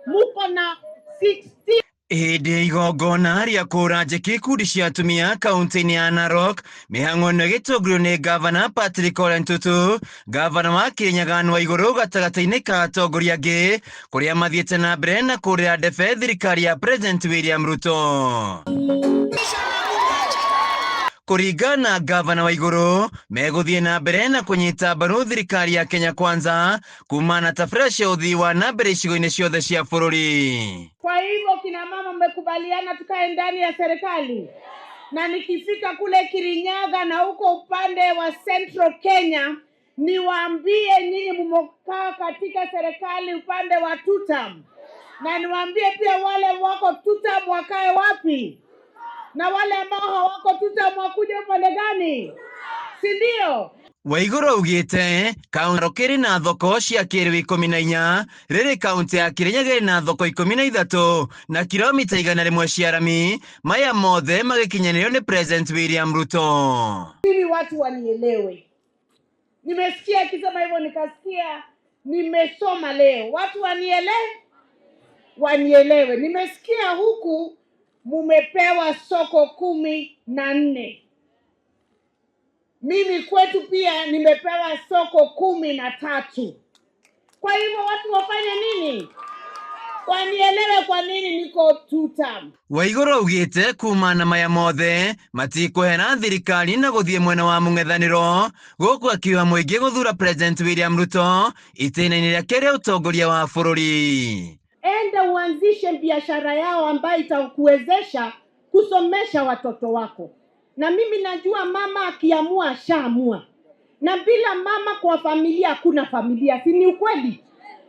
Muko na 16 Hĩndĩ ya igongona rĩa kũũra njeki ikundi cia atumia kaunti-inĩ ya Narok, mĩhang'o ĩno ĩgĩtongorio nĩ ngavana Patrick Ole Ntutu, ngavana wa Kirinyaga Anne Waigũrũ gatagatĩ-inĩ ka atongoria angĩ, kũrĩa mathiĩte na mbere na kũrĩra ndebe thirikari ya President William Ruto. Kũringana na ngavana Waigũrũ, megũthiĩ na mbere na kũnyita mbaru thirikari ya Kenya Kwanza kumana na tabarĩra cia ũthii wa na mbere icigo-inĩ ciothe cia bũrũri. Kwa hivyo kina mama, mmekubaliana tukae ndani ya serikali, na nikifika kule Kirinyaga na huko upande wa Central Kenya, niwaambie nyinyi mmokaa katika serikali upande wa Tutam, na niwaambie pia wale wako Tutam wakae wapi, na wale ambao hawako Tutam wakuja upande gani, si ndio? Waigũrũ augĩte kaunti ĩrĩ na thoko cia kĩrĩu 14, rĩrĩ kaunti ya Kirinyaga ĩrĩ na thoko 13 na kilomita 100 cia rami, maya mothe magĩkinyanĩrio nĩ President William Ruto. Ili watu wanielewe. Nimesikia akisema hivyo, nikasikia, nimesoma leo, watu wanielewe. Nimesikia huku mumepewa soko 14. Mimi kwetu pia nimepewa soko 13. Kwa hivyo watu wafanye nini? Wanielewe kwa nini niko tutam. Waigũrũ augĩte kuma na maya mothe matikũhera thirikari na gũthiĩ mwena wa mũng'ethanĩro, gũkũ akiuga mũingĩ gũthura President William Ruto itĩna-inĩ rĩake rĩa ũtongoria wa bũrũri. Enda uanzishe biashara yao ambayo itakuwezesha kusomesha watoto wako. Na mimi najua mama akiamua ashaamua, na bila mama kwa familia hakuna familia, si ni ukweli?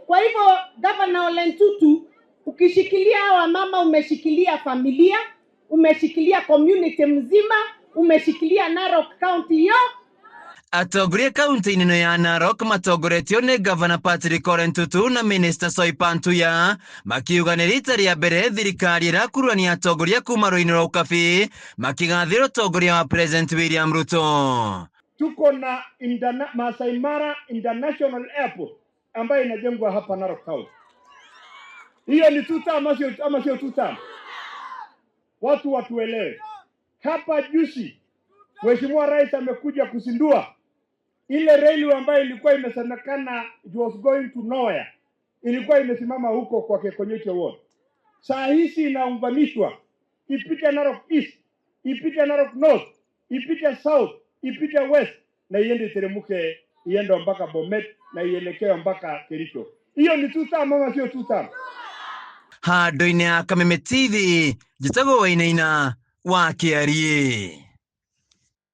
Kwa hivyo Governor Ole Ntutu, ukishikilia hawa mama umeshikilia familia, umeshikilia community mzima, umeshikilia Narok County yo. Atongoria kaunti-inĩ ĩno ya Narok matongoretio nĩ Gavana Patrick Ole Ntutu na Minister Soipan Tuya makiuga nĩ rita rĩa mbere thirikari ĩrakuruhania atongoria kuma rũĩ-inĩ rwa Ukabi makĩgathĩra ũtongoria wa President William Ruto. Tuko na Masai Mara International Airport ambayo inajengwa hapa Narok County. Hiyo ni two term ama sio two term? Watu watuelewe. Hapa juzi Mheshimiwa Rais amekuja kuzindua ile railway ambayo ilikuwa imesemekana it was going to nowhere. Ilikuwa imesimama huko kwa Keekonyokie Ward. Saa hizi inaunganishwa ipite Narok East, ipite Narok North, ipite South, ipite West na iende iteremke iende mpaka Bomet na ielekee mpaka Kericho. Hiyo ni two term ama sio two term? Handũ-inĩ ya Kameme TV, njĩtagwo Wainaina wa Kĩariĩ.